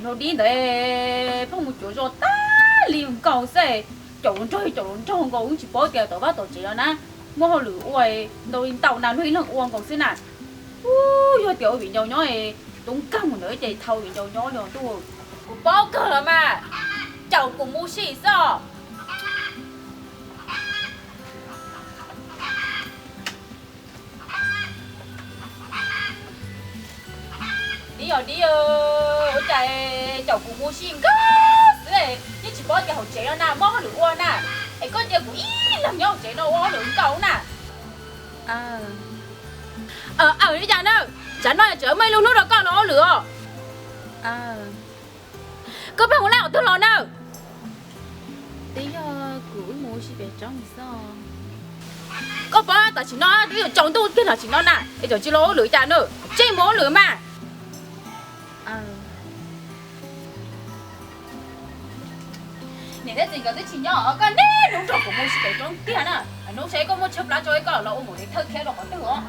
Nraug dib ntawd pheej mus cuav zos tag li nkaus xwb, caum los nraug caum los nraug nkaus, tsis paub tias tom vaj tom tsev no na muaj hauj lwm ua ntau li ntau na, luag ib leeg ua nkaus xwb na. Ub, yog tias ua viv ncaus nyob, tub kawg mus ntawd ces thaum viv ncaus nyob li ntuj. Kuv paub kawg los mas, caum kuv mus sim xwb os. Dib os dib, ua cas caum kuv mus sim nkaus xwb, yeej tsis paub tias hauv tsev no na muaj hauj lwm ua na, es koj cia kuv ib leeg nyob hauv tsev no ua hauj lwm nkaus na. Aws li cas na, tsam no tseem muaj ib lub hnub rau koj los hauj lwm os. Koj pheej mus laj qhov twg los na? Twb yog kuv wb mus ua si pem roob xwb. Koj paub tam sim no twb yuav tsaus ntuj kiag tam sim no na, es tseem tsis los hauj lwm cas na, tsij mus hauj lwm mas. Niam thiab txiv nkawd twb tsis nyob, koj niaj hnub nrog kuv mus ua si pem roob tiag na, hnub seb koj muaj tshaib plab tso koj los ua mus de thawj thiab rau qhov twg os.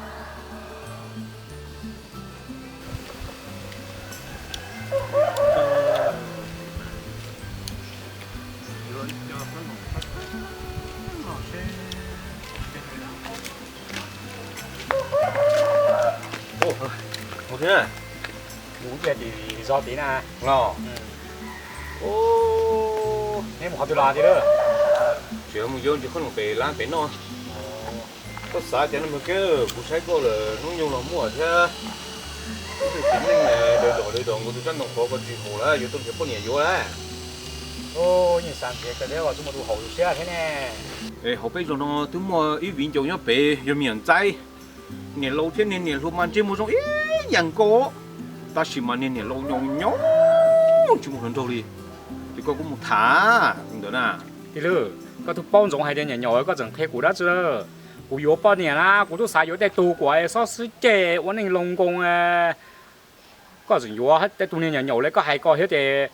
Mus thiab, mus ib pliag tim zos tid na. Los, neb mus qhov twg los tid lawm? Tseem mus yuav ntsis qhob noom pem lab pem noj. Koj xav tias no mas kiag, kuv saib koj lawm hnub nyoog los muaj thiab. Ib tug txiv neej daws dom daws dom nkaus tus sab ntoo qhuav koj tsis mus lawm, yuav tuaj nrhiav poj niam yuav lawm. Yeej xav nrhiav kawg thiab, txhob muaj tus haum tus siab thiab ne. Es hauv peb zos no twb muaj ib viv ncaus nyob pem, yog me nyuam ntxaib. Niam laus thiab niag niam hluas mas ntsej muag zoo ib yam nkaus, tab sis mas niag niam laus nyaum nyaum tsis muaj hluas nraug li. Ces koj kuj mus tham tus ntawd na. Tij Lwj, koj twb paub ntsoov hais tias nyaum nyaum koj tseem qhia kuv dab tsi? Kuv yuav poj niam na, kuv twb xav yuav tej tug kuv xob xwb ceg ua neej loo nkoos. Koj tseem yuav tej tug niag nyaum nyaum li koj hais ko thiab ces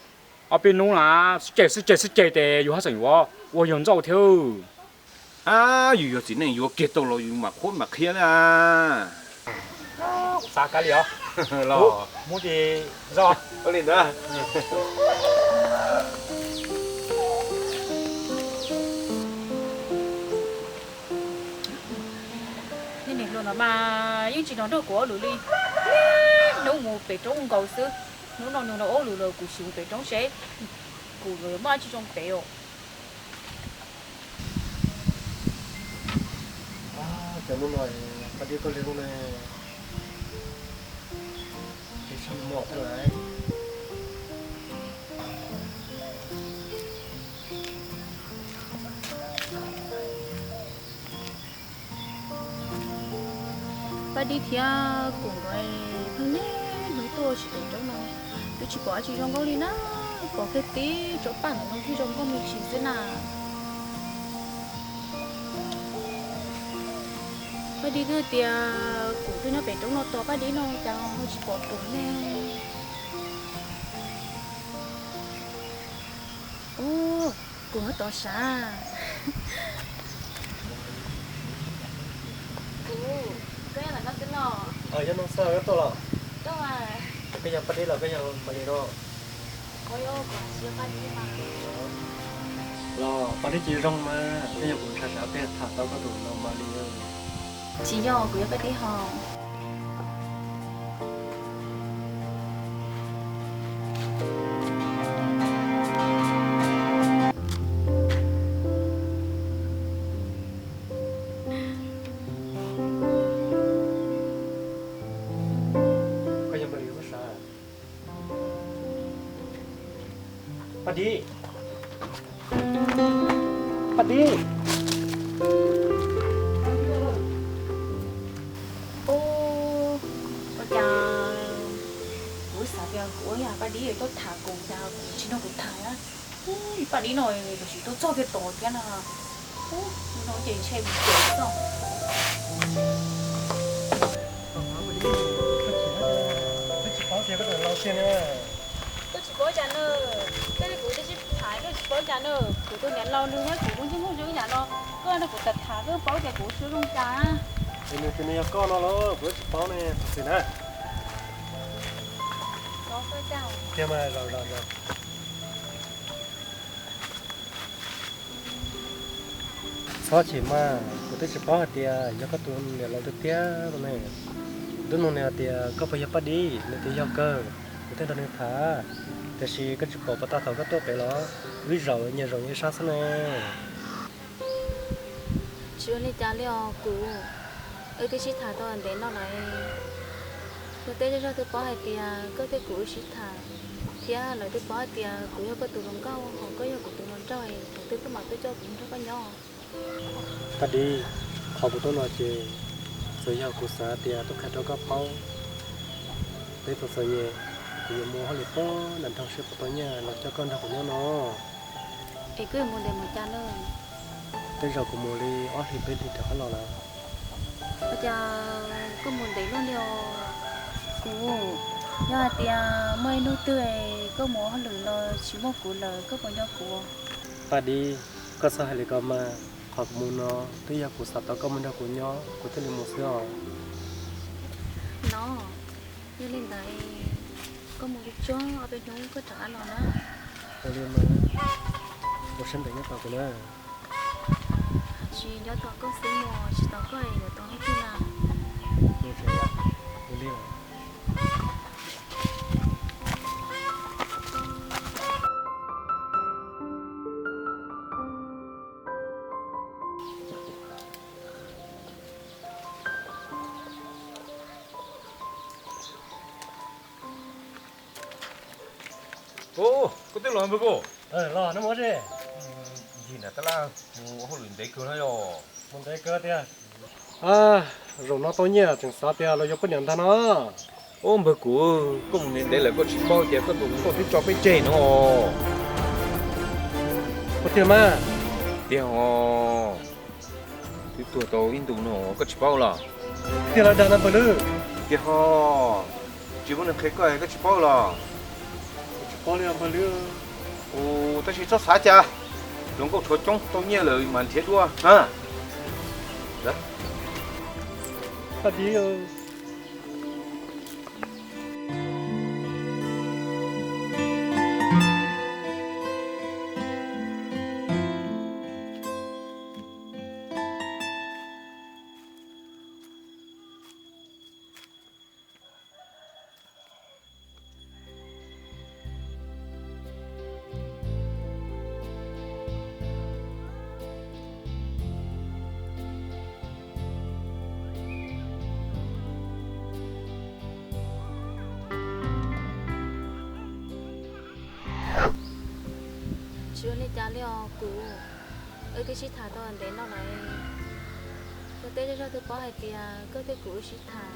ob peb hnub na sib ceg sib ceg sib ceg ces yus haj tseem yuav ua yawg nrauj thiab. Ab, yus yog txiv neej yuav kiag tau los yus mam qhuab mam qhia na. Xav kawg li os. Los, mus tim zos li ntawd. Niag niam hluas no mas yeej tsis nrog kuv ua hauj lwm li, hnub mus pem roob nkaus xwb. Hnub no nws los ua hauj lwm los kuv sim mus pem roob seb kuv yuav muaj dab tsi zoo pem os. Cov hnub no Paj Dib tuaj lig lub ne, es tshaj muaj thiab lawm. Paj Dib thiab kuv nkawd pheej niaj hnub tuaj ua si pem roob no, twb tsis pom dab tsi zoo nkauj li na, pom kiag tib tsob paj ntawm no thiaj zoo nkauj me ntsis xwb na. Paj Dib twb tias kuv twb nyob pem roob no tos Paj Dib no cas ho tsis pom kuv ne. Ub, kuv nyob tod sav. Kuv, koj nyob ntawm no xwb no? Yog no xwb, koj tuaj los? Koj yog Paj Dib los koj yog Malis no? Los Paj Dib ces zoo mas, koj yog kuv ntshai tsam peb tham tau koj tus no Malis. Tsis yog, kuv yog Paj Dib hos. Koj yog Malis hub sav. Paj Dib, Paj Dib. Ub, ua cas kuv xav tias kuv ua yog Paj Dib tuaj tham kuv cas kuv tsis nrog kuv tham na. Ub, Paj Dib no tam sim tuaj txog kiag tod thiab na. Ub, no ces ntshe mus tsev xwb. Twb tsis paub cas na, thiaj li kuv twb sib tham twb tsis paub cas na, kuv tus niam laus nws thiab kuv lub ntsej muag zoo ib yam no, koj nrog kuv tham tham koj paub tias kuv siab zoo cas. Nws tias nws yog koj no los kuv twb tsis paub ne, xwm na. Tiag mas, zaum zaum zaum. Txhob chim mas, kuv twb tsis paub hais tias yog koj tus niam laus tiag tiag no ne. Kuv twb nug nws hais tias koj puas yog Paj Dib, nws tias yog kawg, kuv thiaj nrog nws tham. Tiam sis koj tsis pom puas tas thaum koj tuaj pem los wb zaum nyias zaum nyias ib sab xwb ne. Tsis ua li cas li os kuv, wb twb sib tham tau ntev no lawm. Luag tej zej zog twb paub hais tias koj thiab kuv wb sib tham, thiab lawv twb paub hais tias kuv yog koj tus hluas nkauj hos koj yog kuv tus hluas nraug, thaum twg koj mam tuaj coj kuv mus nrog koj nyob. Paj Dib, qhov kuv tuaj no ces txawm yog kuv xav tias tuaj qhia rau koj paub, peb txom txom nyem, kuv yuav mus hauj lwm pem nram nroog seb puas tau nyiaj los coj koj nrog kuv nyob no. Es koj yuav mus ntev mus cas na? Tej zaum kuv mus li ob hlis peb hlis rov qab los lawm. Ua cas koj mus ntev luaj li os? Kuv, yog hais tias muaj ib hnub twg koj mus hauj lwm los tsis muaj kuv lawm koj puas nco kuv? Paj Dib, koj txhob hais li ko mas, qhov kuv mus no twb yog kuv xav tau koj mus nrog kuv nyob kuv thiaj li mus xwb os. No, yog li ntawd koj mus tsuag tsuag ob peb hnub koj rov qab los na. Ua li mas, ua siab ntev nyob tos kuv na. Tsis nyob tos koj xwb, mus tsis tos koj yuav tau hnub twg na. Ua li. Koj twb los npawg Kub? Los no mus tsi? Ncig nram tab laj mus hauj lwm ntev kawg no yog. Mus ntev kawg tiag. Zaum no tau nyiaj tseem xav tias los yuav poj niam ntag no. Ub npawg Kub, koj mus ntev ntev lawm koj tsis paub tias koj tus hluas nkauj twb tso peb tseg no. Ua tiag mas. Tiag os. Twb tuag tau ib ntus no koj tsis paub los? Tiag los dag no npawg Lwm? Tiag ho, tsis muaj neeg qhia koj koj tsis paub los? Tsis paub li npawg Lwm. Tab sis txhob xav cas, hluas nkauj tshuav coob tau nyiaj lawm mas nrhiav dua na. Paj Dib. Tsis ua li cas li os kuv, wb twb sib tham tau ntev no lawm. Luag tej zej zog twb paub hais tias koj thiab kuv wb sib tham,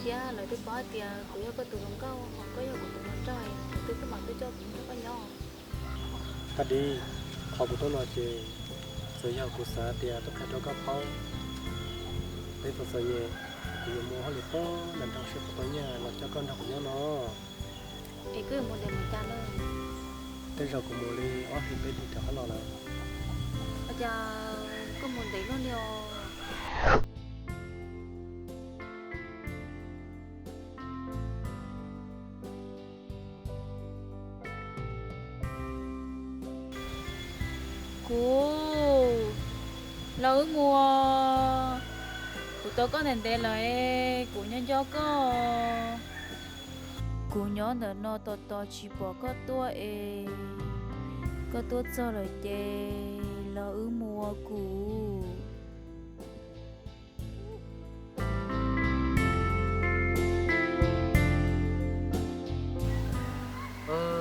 thiab lawv twb paub hais tias kuv yog koj tus hluas nkauj hos koj yog kuv tus hluas nraug, thaum twg koj mam tuaj coj kuv mus nrog koj nyob. Paj Dib, qhov kuv tuaj no ces txawm yog kuv xav tias tuaj qhia rau koj paub, peb txom txom nyem, kuv yuav mus hauj lwm pem nram nroog seb puas tau nyiaj los coj koj nrog kuv nyob no. Es koj yuav mus ntev mus cas na? Tej zaum kuv mus li ob hlis peb hlis rov qab los lawm. Ua cas koj mus ntev luaj li os? Kuv, los wb mus. Kuv tos koj ntev ntev lawm, kuv nyob nco koj. Kuv nyob ntawm no tos tos tsis pom koj tuaj es, koj tuaj txog lawm ces los wb mus ua kuv.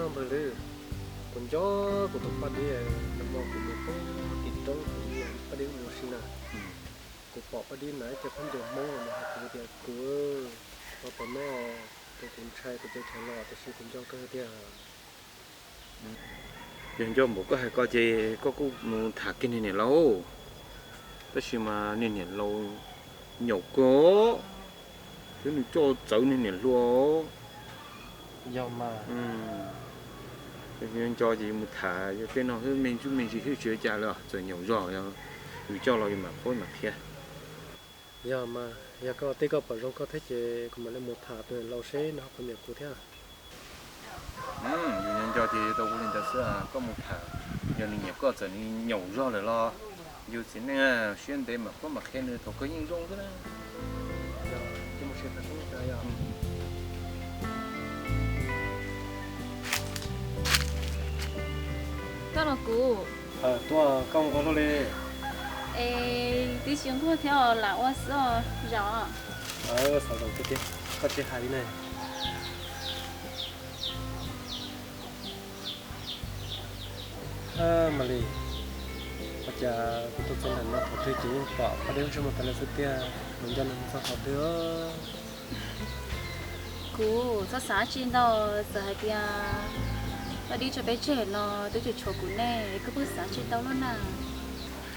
Npawg Lwm, kuv nco kuv tus Paj Dib, nag hmo kuv mus pem tim roob kuv nrog Paj Dib mus ua si na. Kuv pom Paj Dib hnav ib co phab ncauj Hmoob mas hais kuv tias kuv, thov pab noj, kuv ntshai kuv cev tshav los tiam sis kuv nco kawg tiag. Yog nco npaum koj hais ko ces koj kuj mus tham kiag niag niam laus, tab sis mas niag niam laus nyaum kawg, thiab nws coj txawv niag niam hluas. Yog mas. Nco ces mus tham, yog tej no me ntsis me ntsis hwj tsis ua cas li, txawm nyaum zog, yus coj los yus mam paub mam qhia. Yog mas, yog koj tej koj pom zoo koj thiab ces kuv mam li mus tham tus niam laus seb nws ho puas nyiam kuv thiab. Yus nco nco ces tau ua li ntawd xwb, koj mus tham, yog nws nyiam koj txawm nws nyaum zog lawm los yus txiv neej siab ntev mam koj mam qhia nws thaum kawg yeej zoo xwb na. Koj los kuv. Tuaj, koj nquag luaj li. Es twb tsis nquag thiab os, lam ua xwb os, zaum. Xav zaum tiag tiag, koj tsis hais li ne. Mas li, ua cas kuv tuaj txog ntawm no thaum twg ces yeej pom Paj Dib lub ntsej muag tas li xwb tiag, mus nco nws mus txog thaum twg? Kuv txhob xav tsi ntau, txawm hais tias Paj Dib tso peb tseg los twb tseem tshuav kuv nej, koj puas xav tsi ntau luaj na?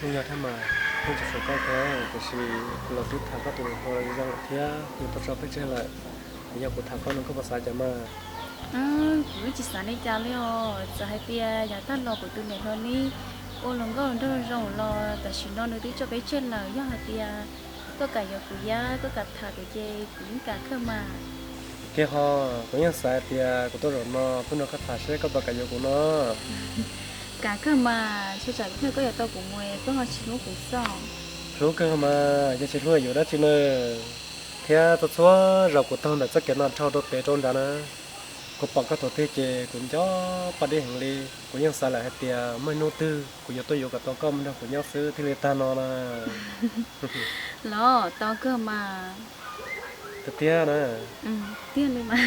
Yeej yog thiab mas, yeej tseem tshuav koj thiab, tiam sis kuv los twb tham koj tus niam hluas zoo lawm thiab nws tau tso peb tseg lawm, es yog kuv tham koj no koj puas xav cas mas? Kuv tsis xav li cas li os, txawm hais tias yav tag los kuv tus niam hluas neb ua hluas nkauj nraug zoo los tam sim no nws twb tso peb tseg lawm, yog hais tias koj kam yuav kuv thiab koj kam tham kuv ces kuv yeej kam kawg mas. Tiag ho, kuv yeej xav hais tias kuv tuaj zaum no pheej nrog koj tham seb koj puas kam yuav kuv no. Kam kawg mas, ntshe tsam ib pliag koj yuav tau kuv mus koj ho tsis hlub kuv xwb. Hlub kawg mas, yog tsis hlub yuav dab tsi na. Thiab txhua txhua zaus kuv taug ntawm txoj kev no dhau rau pem rau nrad na, kuv pom koj thaum twg ces kuv nco Paj Dib heev li. Kuv yeej xav lawm hais tias muaj ib hnub twg kuv yuav tuaj yuav kom tau koj mus nrog kuv nyob xwb thiaj li tag no na. Los tau kawg mas. Tiag tiag na. Tiag li mas.